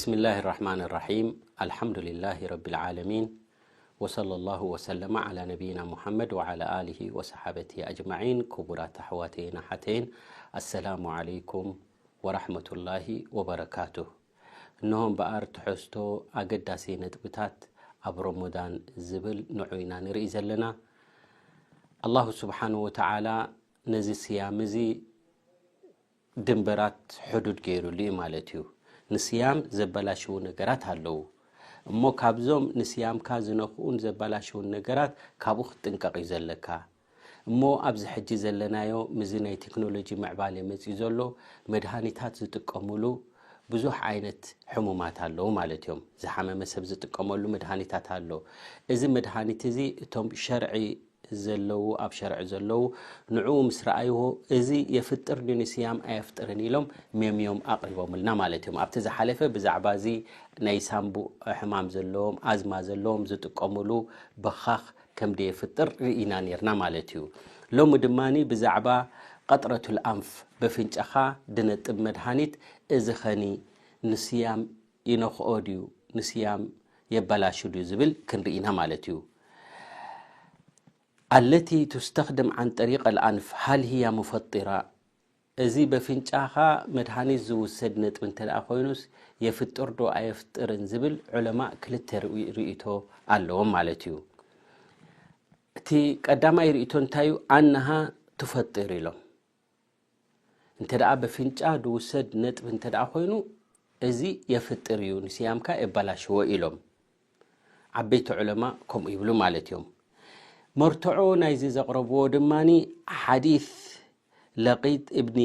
بسم الله الرحمن الرحيم. الحمد لله رب العالمين. وصلى الله وسلم على نبينا محمد وعلى آله وصحابته أجمعين. ክቡራት ኣሕዋተይን ኣሓተይን፣ السلام عليكم ورحمة الله وبركاته። እነሆ እምበኣር ትሕዝቶ ኣገዳሲ ነጥብታት ኣብ ረመዳን ዝብል ንዑ ኢና ንርኢ ዘለና። ኣላሁ ስብሓንሁ ወተዓላ ነዚ ስያም እዚ ድንበራት ሕዱድ ገይሩሉ እዩ ማለት እዩ። ንስያም ዘበላሽዉ ነገራት ኣለዉ። እሞ ካብዞም ንስያምካ ዝነኽኡን ዘበላሽዉን ነገራት ካብኡ ክትጥንቀቕ እዩ ዘለካ። እሞ ኣብዚ ሕጂ ዘለናዮ ምስዚ ናይ ቴክኖሎጂ ምዕባለ መፂኡ ዘሎ መድሃኒታት ዝጥቀሙሉ ብዙሕ ዓይነት ሕሙማት ኣለዉ ማለት እዮም። ዝሓመመ ሰብ ዝጥቀመሉ መድሃኒታት ኣሎ። እዚ መድሃኒት እዚ እቶም ሸርዒ ዘለዉ ኣብ ሸርዒ ዘለዉ ንዕኡ ምስ ረኣይዎ እዚ የፍጥር ድዩ ንስያም ኣየፍጥርን ኢሎም ሜምዮም ኣቕሪቦምልና ማለት እዮም። ኣብቲ ዝሓለፈ ብዛዕባ እዚ ናይ ሳምቡእ ሕማም ዘለዎም ኣዝማ ዘለዎም ዝጥቀሙሉ በኻኽ ከም ደየፍጥር ርኢና ነርና ማለት እዩ። ሎሚ ድማ ብዛዕባ ቀጥረቱል ኣንፍ በፍንጫኻ ድነጥብ መድሃኒት እዚ ኸኒ ንስያም ይነኽኦ ድዩ ንስያም የበላሹ ድዩ ዝብል ክንርኢና ማለት እዩ። التي تستخدم عن طريق الأنف هل هي مفطرة؟ እዚ በፍንጫኻ መድሃኒት ዝውሰድ ነጥቢ እንተ ደኣ ኮይኑስ የፍጥር ዶ ኣየፍጥርን ዝብል ዑለማእ ክልተ ርእይ- ርእይቶ ኣለዎም ማለት እዩ። እቲ ቀዳማይ ርእይቶ እንታይ እዩ? ኣነሃ ትፈጥር ኢሎም። እንተ ደኣ በፍንጫ ዝውሰድ ነጥቢ እንተ ደኣ ኮይኑ እዚ የፍጥር እዩ ንስያምካ የበላሽዎ ኢሎም። ዓበይቲ ዑለማ ከምኡ ይብሉ ማለት እዮም። መርትዖ ናይዚ ዘቕረብዎ ድማ ሓዲት ለቂጥ እብኒ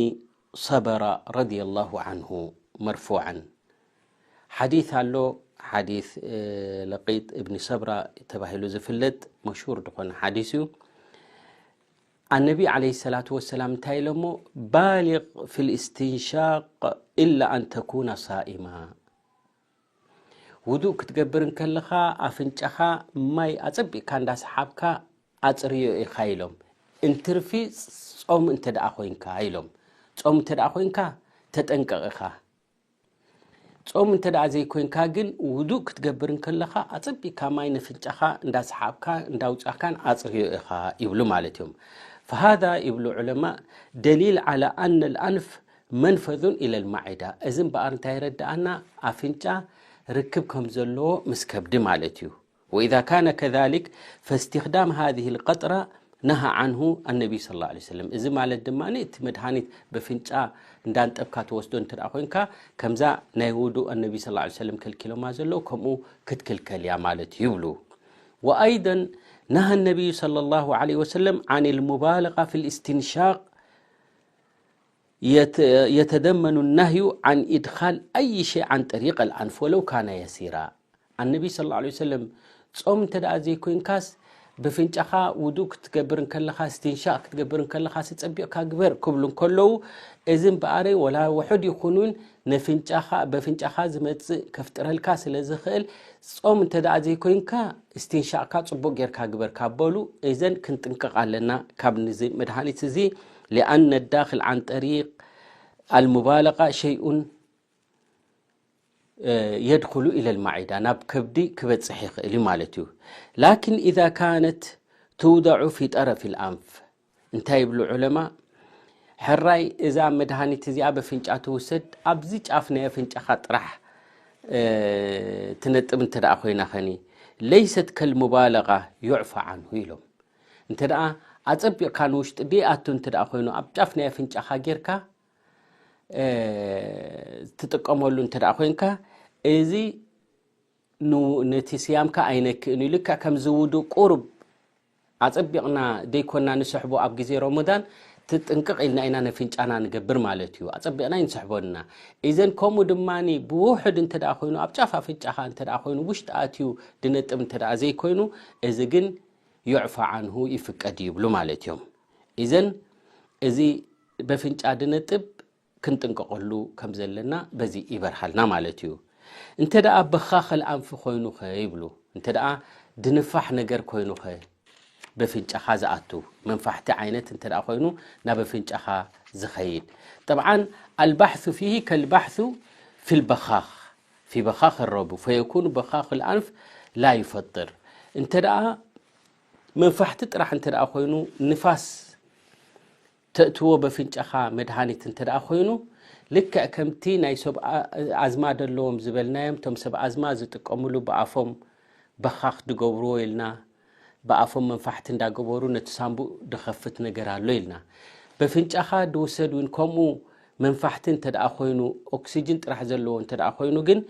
ሰበራ ረዲየላሁ ዓንሁ መርፉዓን ሓዲት ኣሎ። ሓዲት ለቂጥ እብኒ ሰብራ ተባሂሉ ዝፍለጥ መሽሁር ዝኾነ ሓዲስ እዩ። ኣነቢ ዓለይሂ ሰላቱ ወሰላም እንታይ ኢሎሞ? ባሊግ ፊል እስትንሻቅ ኢላ ኣን ተኩነ ሳኢማ። ውዱእ ክትገብር እንከለኻ ኣፍንጫኻ ማይ ኣጸቢቕካ እንዳሰሓብካ ኣጽርዮ ኢኻ ኢሎም። እንትርፊ ጾም እንተ ደኣ ኮይንካ ኢሎም። ጾም እንተ ደኣ ኮይንካ ተጠንቀቕ ኢኻ። ጾም እንተ ደኣ ዘይኮይንካ ግን ውዱእ ክትገብር እንከለኻ ኣጸቢቕካ ማይ ነፍንጫኻ እንዳሰሓብካ እንዳውጻእካን ኣጽርዮ ኢኻ ይብሉ ማለት እዮም። فهذا ይብሉ ዑለማእ دليل على أن الأنف منفذ إلى المعدة። እዚ እምበኣር እንታይ የረድኣና? ኣፍንጫ ርክብ ከም ዘለዎ ምስ ከብዲ ማለት እዩ። وإذا كان كذلك فاستخدام هذه القطرة نهى عنه النبي صلى الله عليه وسلم። እዚ ማለት ድማ እቲ መድሃኒት በፍንጫ እንዳንጠብካ ትወስዶ እንተ ደኣ ኮይንካ ከምዛ ናይ ውዱእ ኣነቢ صلى الله عليه وسلم ከልኪሎማ ዘለዉ ከምኡ ክትክልከል እያ ማለት እዩ ይብሉ። وأيضا نهى النبي صلى الله عليه وسلم عن المبالغة في الاستنشاق يت- يتضمن النهي عن إدخال أي شيء عن طريق الأنف ولو كان يسيرا። ኣነቢ صلى الله عليه وسلم ጾም እንተ ደኣ ዘይኮይንካስ ብፍንጫኻ ውዱእ ክትገብር እንከለኻ እስትንሻእ ክትገብር እንከለኻ ጸቢቕካ ግበር ክብሉ እንከለዉ እዚ እምበኣር ወላ ውሑድ ይኹን እውን ነፍንጫኻ በፍንጫኻ ዝመጽእ ከፍጥረልካ ስለ ዝኽእል ጾም እንተ ደኣ ዘይኮይንካ እስትንሻእካ ጽቡቕ ጌርካ ግበር ካብ በሉ እዘን ክንጥንቀቕ ኣለና ካብ ንዚ መድሃኒት እዚ لأن الداخل عن طريق المبالغة شيء يدخل إلى المعدة ናብ ከብዲ ክበጽሕ ይኽእል እዩ ማለት እዩ። لكن إذا كانت توضع في طرف الأنف እንታይ ይብሉ ዑለማ? ሕራይ እዛ መድሃኒት እዚኣ በፍንጫ ትውሰድ ኣብዚ ጫፍ ናይ ኣፍንጫኻ ጥራሕ ትነጥብ እንተ ደኣ ኮይና ኸኒ ليست كالمبالغة يعفى عنه ኢሎም። እንተ ደኣ ኣጸቢቕካ ንውሽጢ ደይኣቱ እንተ ደኣ ኮይኑ ኣብ ጫፍ ናይ ኣፍንጫኻ ጌርካ ትጥቀመሉ እንተ ደኣ ኮይንካ እዚ ን- ነቲ ስያምካ ኣይነክእን እዩ። ልክዕ ከምዚ ውዱእ ቁሩብ ኣጸቢቕና ደይኮና ንስሕቦ ኣብ ግዜ ረመዳን ትጥንቅቕ ኢልና ኢና ነፍንጫና ንገብር ማለት እዩ። ኣጸቢቕና ይንስሕቦ እና። ኢዘን ከምኡ ድማ ብውሕድ እንተ ደኣ ኮይኑ ኣብ ጫፍ ኣፍንጫኻ እንተ ደኣ ኮይኑ ውሽጢ ኣትዩ ድነጥብ እንተ ደኣ ዘይኮይኑ እዚ ግን ዩዕፋ ዓንሁ ይፍቀድ ይብሉ ማለት እዮም። ኢዘን እዚ በፍንጫ ድነጥብ ክንጥንቀቐሉ ከም ዘለና በዚ ይበርሃልና ማለት እዩ። እንተ ደኣ በኻኸል ኣንፊ ኮይኑኸ ይብሉ፣ እንተ ደኣ ድንፋሕ ነገር ኮይኑኸ በፍንጫኻ ዝኣቱ መንፋሕቲ ዓይነት እንተ ደኣ ኮይኑ ናብ ኣፍንጫኻ ዝኸይድ። ጠብዓን ኣልባሕሱ ፊሂ ከልባሕሱ ፊል በኻኽ ፊ ببخاخ الربو فيكون بخاخ الأنف لا يفطر. እንተ ደኣ መንፋሕቲ ጥራሕ እንተ ደኣ ኮይኑ ንፋስ ተእትዎ በፍንጫኻ መድሃኒት እንተ ደኣ ኮይኑ ልክዕ ከምቲ ናይ ሰብ ኣዝማ ዘለዎም ዝበልናዮም እቶም ሰብ ኣዝማ ዝጥቀምሉ ብኣፎም በኻኽ ድገብርዎ ኢልና ብኣፎም መንፋሕቲ እንዳገበሩ ነቲ ሳንቡእ ድኸፍት ነገር ኣሎ ኢልና በፍንጫኻ ድውሰድ እውን ከምኡ መንፋሕቲ እንተ ደኣ ኮይኑ ኦክሲጅን ጥራሕ ዘለዎ እንተ ደኣ ኮይኑ ግን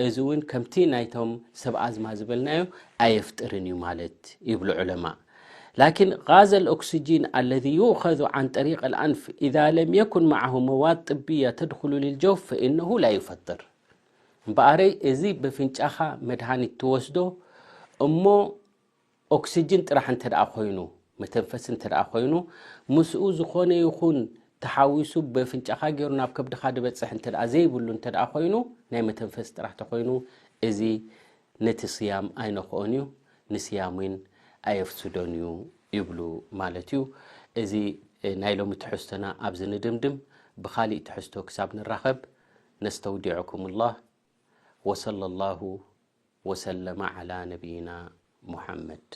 እዚ እውን ከምቲ ናይቶም ሰብ ኣዝማ ዝበልናዮ ኣየፍጥርን እዩ ማለት ይብሉ ዑለማ لكن غاز الأكسجين الذي يؤخذ عن طريق الأنف إذا لم يكن معه مواد طبية تدخل للجوف فإنه لا يفطر እምበኣረይ እዚ በፍንጫኻ መድሃኒት ትወስዶ እሞ ኦክሲጅን ጥራሕ እንተ ደኣ ኮይኑ መተንፈሲ እንተ ደኣ ኮይኑ ምስኡ ዝኾነ ይኹን ተሓዊሱ በፍንጫኻ ገይሩ ናብ ከብድኻ ድበፅሕ እንተ ደኣ ዘይብሉ እንተ ደኣ ኮይኑ ናይ መተንፈሲ ጥራሕ ተኮይኑ እዚ ነቲ ስያም ኣይነኽኦን እዩ ንስያም እውን ኣየፍስዶን እዩ ይብሉ ማለት እዩ። እዚ ናይ ሎሚ ትሕዝቶና ኣብዚ ንድምድም ብኻሊእ ትሕዝቶ ክሳብ ንራኸብ ነስተውዲዕኩም ላህ ወሰለ ላሁ ወሰለመ ዓላ ነቢይና ሙሓመድ።